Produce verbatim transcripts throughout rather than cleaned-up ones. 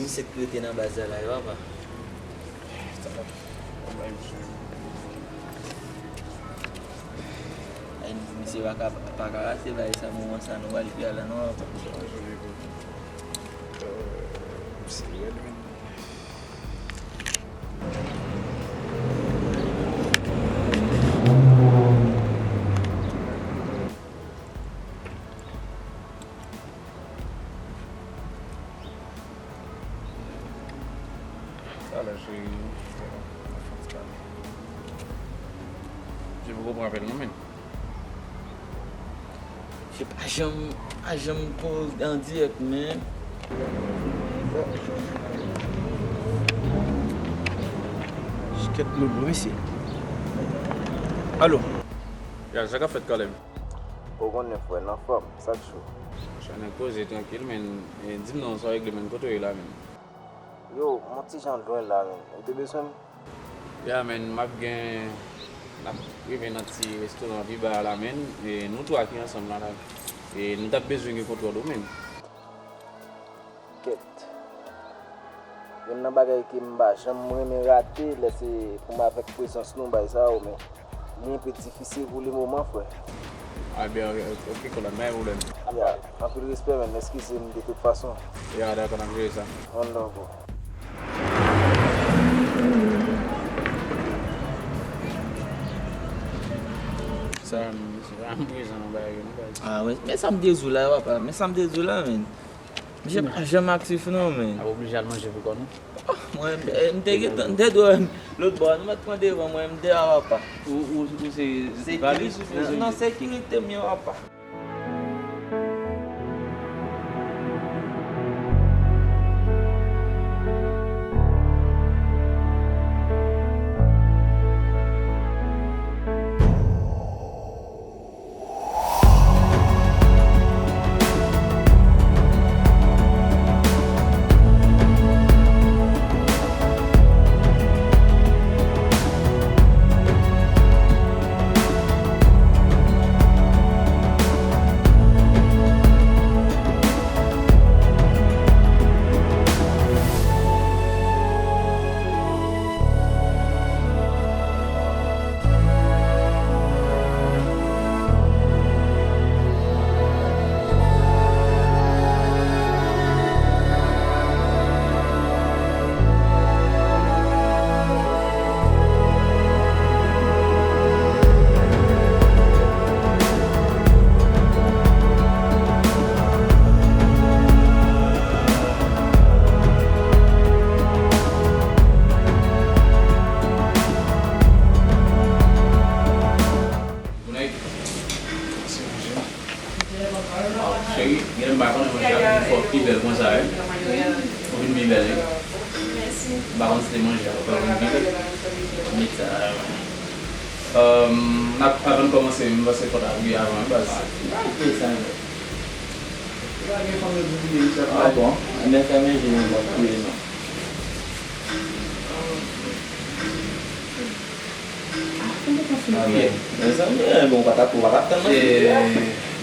Misye k rete nan baz la la, wi, papa. Ay, misye pa ka, pa ka rate bagay sa, moman sa, nou pral pi ala non, papa. Misye rèd, men. Talè, cheri, nou fè, nou fè yon ti pale. Misye poko pran apèl non, men. Misye pa janm, pa janm ko-, an dirèk, men. Kèt, lòt bò, mesye. Alo. Ya, sa k ap fèt, Caleb? Ou konnen, frè, n anfòm, sa k cho? Sa nèg poze, trankil, men, e, di m non, sa w regle, men, kote w ye la, men? Yo, m on ti jan lwen la, men. Ou te bezwen m? Ya, men, m ap gen, n ap rive nan ti restoran Viba a la, men, e nou twa ki ansanm la, la. E nou t ap bezwen gen kontwòl ou, men. Kèt. Youn nan bagay ke m pa janm renmen rate, lè se pou m avèk prezans nou, bay sa yo, men li enpe difisil pou le moman, frè. A byen, ok, ok, kolòn, pa gen pwoblèm. Ya, anpil respè, men, eskize m de tout fason. Ya, dakò, n ap jere sa. One love, bro. Sa, m, se pa m prezan nan bagay yo, non, baz. Ah, men, men sa m te di w la, papa. Men sa m te di w la, men. Misye pa janm aktif non, men. Ap oblije al manje pou kò nou. Ah, mwen, eh, m te gentan, m te dwe, lòt bò a, nou mèt pran devan mwen, m te a papa. Ou, ou, ou se valiz ou se... Non, sekirite m yo, papa. Bon nèg. Se manje. Cheri, gen lè m pa konnen manje a vin fò pi bèl konsa, wi. Ou vin pi bèl, wi. M pa konn si se manje a k fè w vin pi bèl. Met sa la, wi. Ehm, n ap, avan n kòmanse, m panse fò w ta abiye avan, wi, baz. Ah bon? Ebyen, fèmen je nou, m ap touye nou. Ah, mezanmi, eh, bon, w pa t ap, w pa t ap tann mwen. E,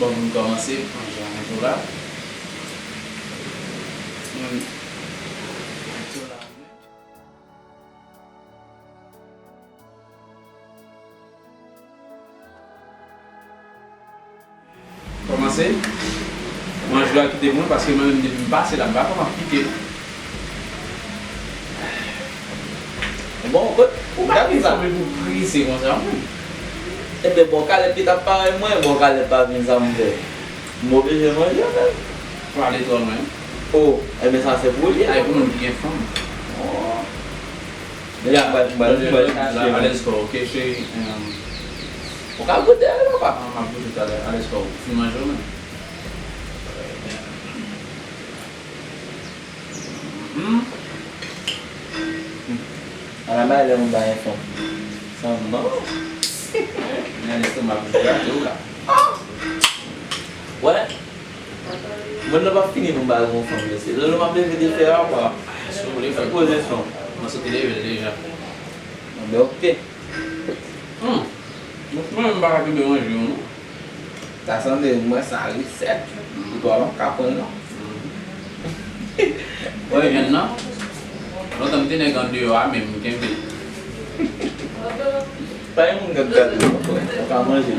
bon, pou n kòmanse, manje an tou la. Mwen, tou la. Kòmanse. Manje a kite mwen, paske mwen menm depi m pase la, m pa konn ap pike. Bon, kot ou pa vin sa? Ou prese konsa, wi. Ebyen, bon, Caleb ki t ap pare mwen, bon, Caleb pa vin sa m fè. M oblije manje, men. Ou ale twò lwen. Oh, ebyen, sa se pou li. Ay, pou moun ki gen fanm. Oh. Ya, m pral, m pral, m pral chache, alèz kò w, ok, cheri? Ou ka goute, papa? Ah, m ap goute talè, alèz kò w. Fin manje w menm? Hmm? Ala bay lè moun pa gen fanm. Sa bon. Men lestomak ou grate w la. Wè. Mwen nan pa fini pou m pa gen yon fanm, mesye. Lè m ap leve de fè a, papa. Si w vle fè pozisyon. Mwen sot leve l deja. Bon, ben, ok. Hmm. Mwen menm m pa ka kenbe manje yo, non. Ta sanble mwen sa resèt. Ou pa ka pran, non. Wè, jèn nan. Lontan m te nèg andeyò a, men m kenbe. Pa gen moun k ap gade w ankò. Ou ka manje.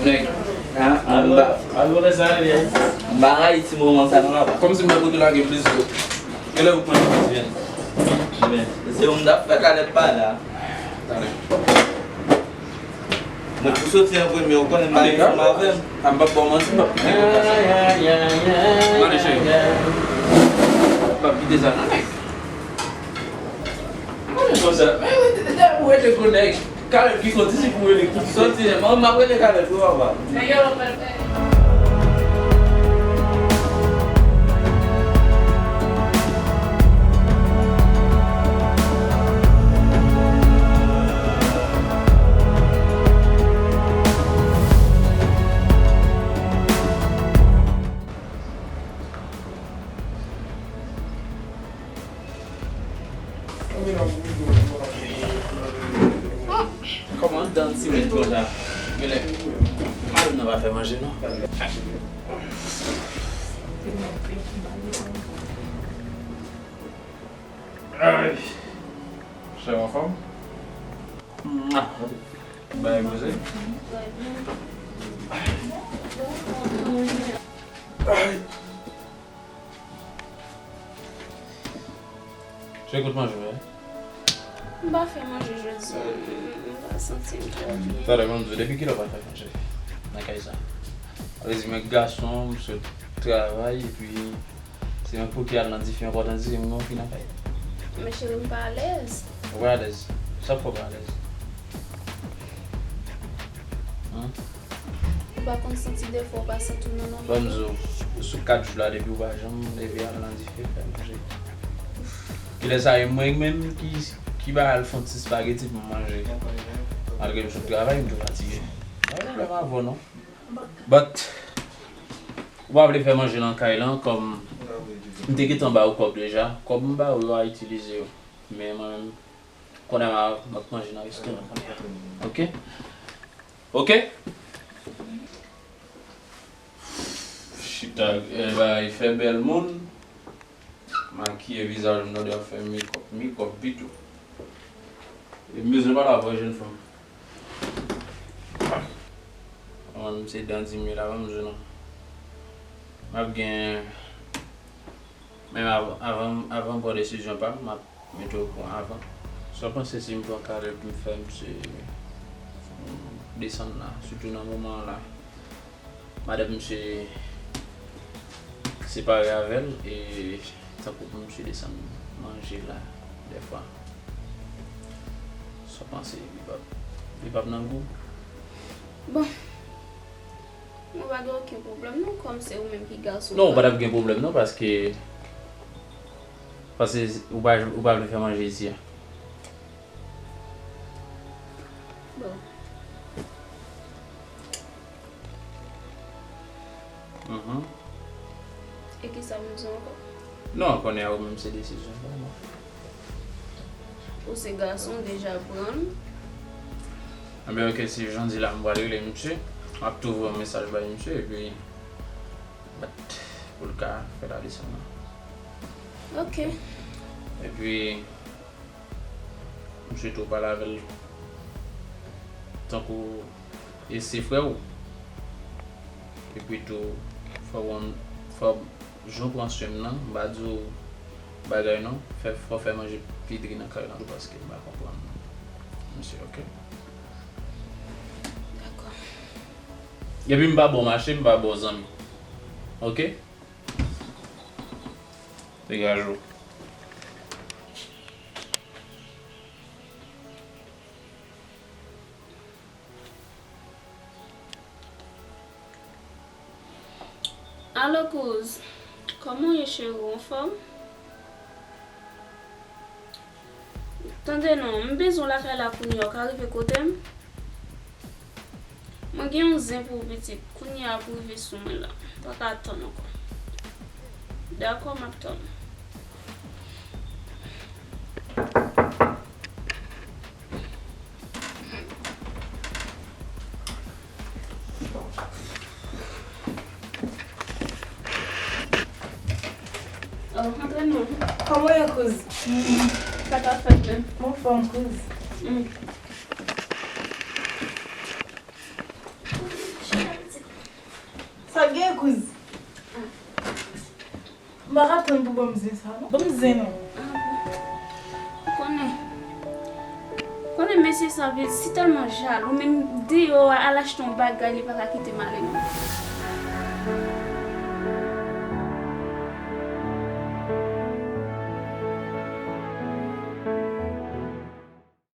Nèg. Ah, m ba, m ba rayi ti moman sa non, apa. Kòmsi m ta kote lage plis dlo. Genlè ou pran plis vyann. Men, se ou m t ap fè kalèt pa la. Talè. Mwen tou soti an premye, ou konnen m pa gen fanm avè m. A m p ap ba w manti, m p ap kite w pase. Mande cheri. M p ap kite sa non, nèg. Mwen konsa. Men, men, men, ou rete gwo nèg. Kalèt ki konn di si pou rele kout soti, men m ap rele Kalèt wi papa. Kòman dan ti mèt konsa? Genlè madanm nan pa fè manje non. Ay. Chè w anfòm? Mwa. Bay poze. Ay. Chè, kout manje w ye? M pa fè manje jodi a, m, m pa santi m twò byen. Talè, ban m di w, depi kilè w pa fè manje nan kay sa? Sa vle di, mwen gason, m sot travay, epi se mwen pou ki al nan dife ankò, tandis ke mwen fi nan kay. Men cheri, m pa alèz. Ou pa alèz? Sa k fè w pa alèz? Hein? Ou pa konn santi defwa ou pa santi w nan nòmal. Ban m di w, sou kat jou la, depi ou pa janm leve al nan dife, fè manje. Kilè sa ye mwen menm ki, ki ba al fè yon ti spageti pou m manje. Malgre m sot travay, m tou fatige. Pa gen pwoblèm avè w non. But, ou pa vle fè manje nan kay lan, kòm m te gentan ba ou kòb deja, kòb m ba ou yo a itilize yo. Men mwen menm, kounye a m ap manje nan restoran kounye a. Ok? Ok? Chita, eh, bay fè bèl moun. Makiye vizaj m, tande ap fè mekòp, mekòp pito. E m bezwen pale avè w, jèn fanm. Mwen, m se dan di mil la, pa m bezwen non. M ap gen, men avan, avan, avan m pran desizyon pa m, m ap mete w okouran avan. Sa w panse si m pran Caleb, m fè misye desann la, sitou nan moman an la? Madanm misye separe avè l, e tankou pou misye desann manje la, dèfwa. Sa w panse, li p ap, li p ap nan gou? Bon. Mwen pa gen okenn pwoblèm non, kòm se ou menm ki gason. Non, ou pa t ap gen pwoblèm non, paske, paske ou pa, ou pa vle fè manje isi a. Bon. Mhm. E kisa m bezwen ankò? Non, konnen a ou menm se desizyon pa w non. Ou se gason, deja pran l. Enben, ok, si jan di la m pral rele misye, m ap tou voye yon mesaj bay misye, epi bat pou l ka fè la desann nan. Ok. Epi, m swete w pale avè l tankou e se frè w. Epi tou, fò w, fò jan w pran swen m nan, m pa di w bagay non, fè, fò w fè manje pi dri nan kay lan tou, paske m pa konprann misye, ok? Dakò. Epi m pa ba w mache, m pa ba w zanmi. Ok? Degaje w. Alo kouz, kòman w ye cheri, w anfòm? Tande non, m bezwen w lakay la kounye a, w ka rive kote m? Mwen gen yon zen pou ou, pitit. Kounye a pou rive sou mwen la. M pa ka tann ankò. Dakò, m ap tann. Oh, antre non. Kòman w ye, kouz? Sa ka fèt menm. M anfòm, kouz. Mm. Sa gen, kouz? M pa ka tann pou ban m zen sa, non. Ban m zen, non. Ah, bon. Ou konnen. Ou konnen mesye sa vle si tèlman jalou, menm deyò a, al achte yon bagay, li pa ka kite m ale, non.